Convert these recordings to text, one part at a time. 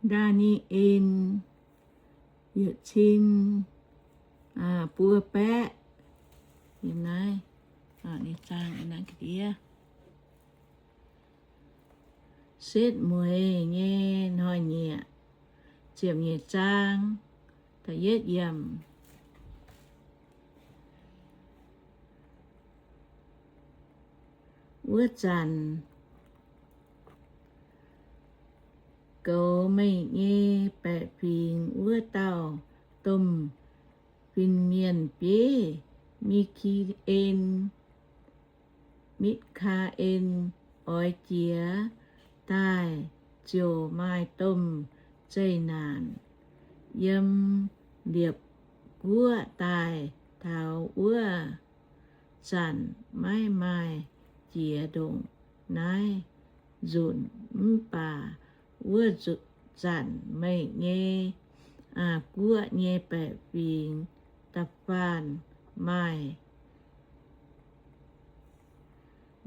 Ndaa^ni^en yietc cin buo baeqv. Setv Mueiz nyei hnoi-nyieqc, ziepc nyeic zaang, da'yietv yiemc. Wuov zanc goux mengh nyei baeqc fingx wuov dauh domh fin-mienh bieiv, Mi^ki^en, Mi^kaa^en, oix jiez daaih ziouc maaih domh zeqc naanc yiem liepc guoqv daaih taux wuov zanc maiv maaih jiex ndongc naaiv nzunc. Mv baac wuov zanc mengh nyei guoqv nyei baeqc fingx da'faanh maaih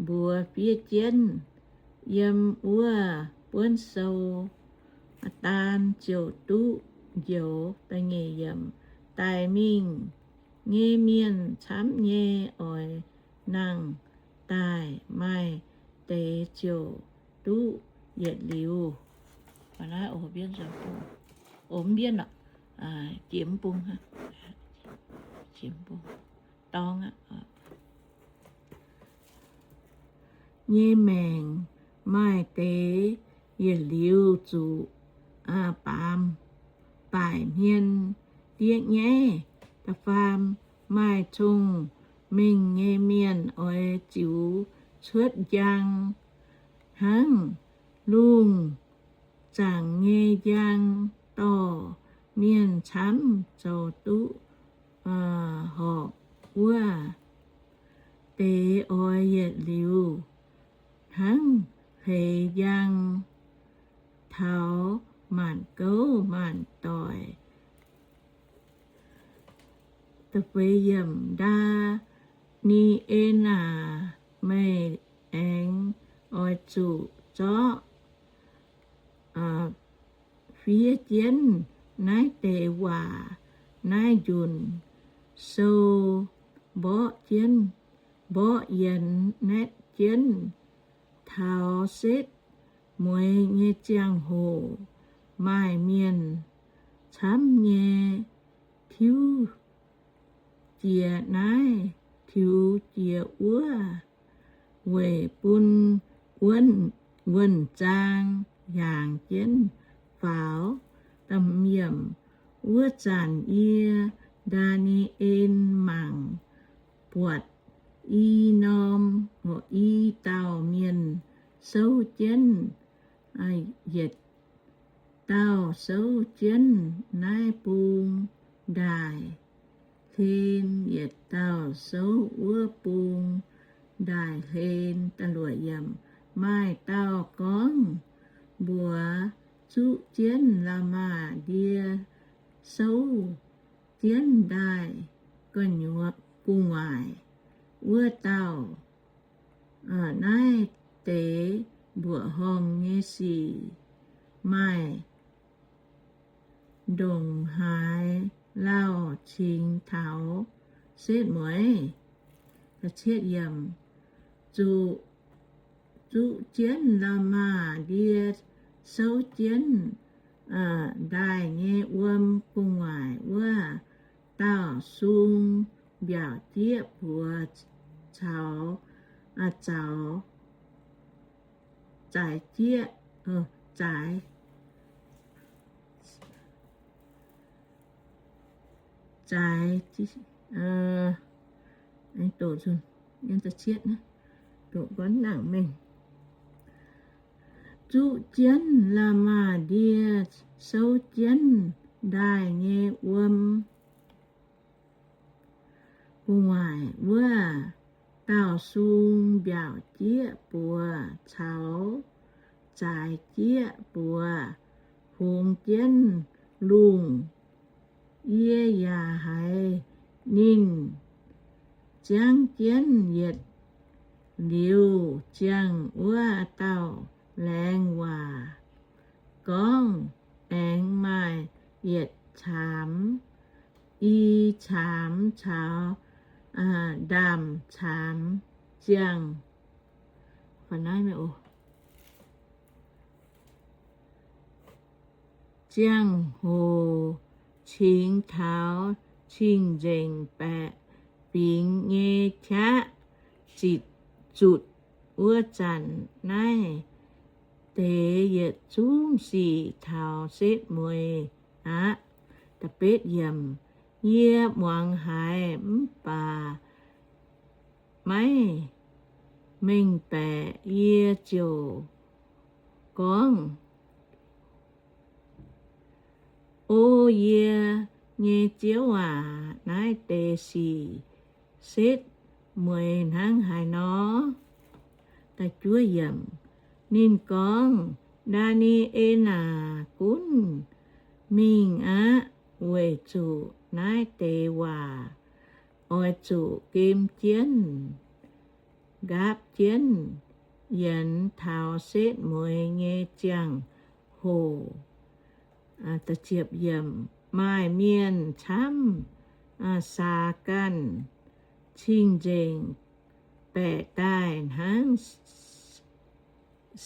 mbuox fiev jienv yiem wuov buonv sou daan ziouc duqv njoux. Da'nyeic yiemc. Daic mingh nyei mienh camv nyei oix nangh daaih, maaih deix ziouc duqv yietc liuz. Jiex mv bung, jiex mv bung dorng aqv. Nyei maengc maaih deix yietc liuz zuqc baamz baaic hmien diev nyaiv. Da'faam, maaih cong-mengh nyei mienh oix ziux cuotv njang hnangv lungh zaangc nyei njang, dorh mienh camv zoux duqv horpc. Wuov deix oix yietc liuz hnangv hleix njang taux maanc gouv maanc doic. Ndaa^ni^en aac, meih aengx oix zuqc zorqv fiev jienv naaiv deix waac. Naaiv njunc sou mborqv jienv, mborqv yienx naetv jienv taux setv mueiz nyei ziangh hoc, maaih mienh camv nyei tiuv jiex naaiv, tiux jiex wuov, weic bun wuonh zaang hiaangx jienv faaux. Wuov zanc yie, Ndaa^ni^en, mangc buatc i norm, i dauh mienh souv jienv, yietc dauh souv jienv naaiv bung ndaaih hlen, yietc dauh souv wuov bung ndaaih hlen. Maaih dauh gorngv mbuox zuqv jienv la'maah ndie souv jienv ndaaih gu'nguaaic wuov dauh, Naaiv deix mbuoqc horngh nyei sic maaih ndongc haaix lauh cingx taux setv mueiz? Zuqc zuqv jienv la'maah ndie souv jienv ndaaih nyei wuom gu'nguaaic wuov dauh sung mbiaauc jieqv buoz caux zaux zaaix jieqv, zaaix, zaaix, zuqv jienv la'maah ndie souv jienv ndaaih nyei wuom gu'nguaaic wuov dauh sung mbiaauc jieqv buoz caux zaaix jieqv buoz hungx jienv lungh. Yie yaac haiz ninh ziangv jienv yietc liuz ziangh wuov dauh laengz waac gorngv, caux ndaamv-caamx ziangh, ziangh hoc cingx taux cing-nzengc baeqc fingx nyei qaqv zitc zutc wuov zanc, naaiv deix yietc zungv sic taux setv mueiz aqv. Yie muangx haiz mv baac maiv mengh baeqc, yie ziouc gorngv, O yie nyei Ziouv aac, naaiv deix sic setv mueiz hnangv haaix nor? Ninh gorngv, Ndaa^ni^en aac, gunv mingh aqv, weic zuqc naaiv deix waac oix zuqc gem jienv, nqaapv jienv, yienx taux setv mueiz nyei ziangh hoc. Maaih mienh camv saax ganh cing-nzengc baeqc daaih hnangv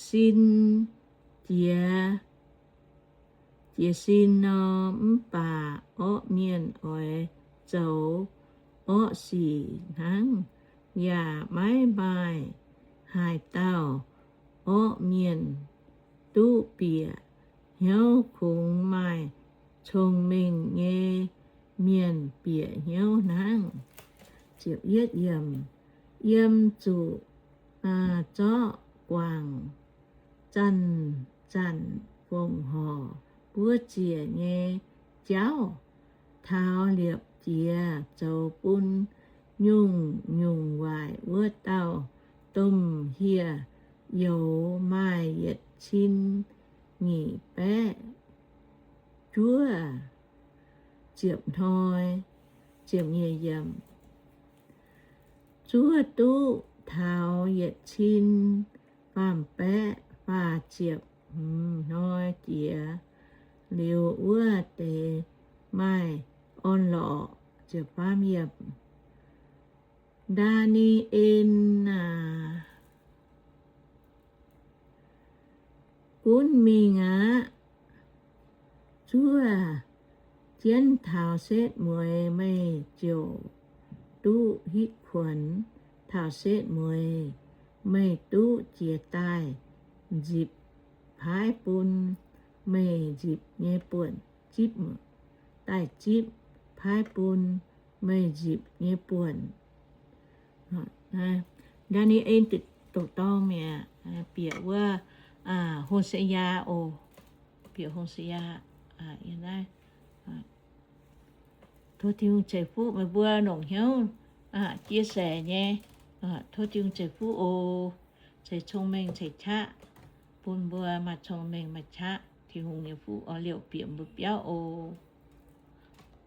sin jiex, jiex sin nor, mv baac orqv mienh oix zoux orqv sic hnangv. Yaac maiv maaih haaix dauh orqv mienh duqv bieqc hnyouv, kungx maaih cong-mengh nyei mienh bieqc hnyouv hnangv. Yiem zuqc zorqv guangc, zanc-zanc fongc horc buov ziec nyei jauv, taux liepc jiez zoux bun nyungc-nyungc waaic wuov dauh domh hieh youz maaih yietc cin nyic baeqv juov ziepc hnoi. Zuov duqv taux yietc cin faam baeqv faah ziepc hmz hnoi jiex liuz, wuov deix maaih orn-lorqc. Ndaa^ni^en aac, gunv mingh aqv. Zuov jienv taux setv mueiz meih ziouc duqv hitv kuonx. Taux setv mueiz meih duqv jiez daaih nzipc paaiv bun meih nzipc nyei buonc, zipv, daaih zipv paaiv bun meih nzipc nyei buonc. Ndaa^ni^en doqc dorng mi'aqv, bieqc wuov Ho^se^yaa oc. Bieqc Ho^se^yaa. Tov Tin-Hungh ceix fuqv meih mbuo longc hnyouv chia sẻ nyei. Tov Tin-Hungh ceix fuqv oc. Ceix cong-mengh ceix qaqv bun mbuo maaih cong-mengh maaih qaqv. Tin-Hungh nyei fuqv oix liouc bieqc mbuo biauv oc.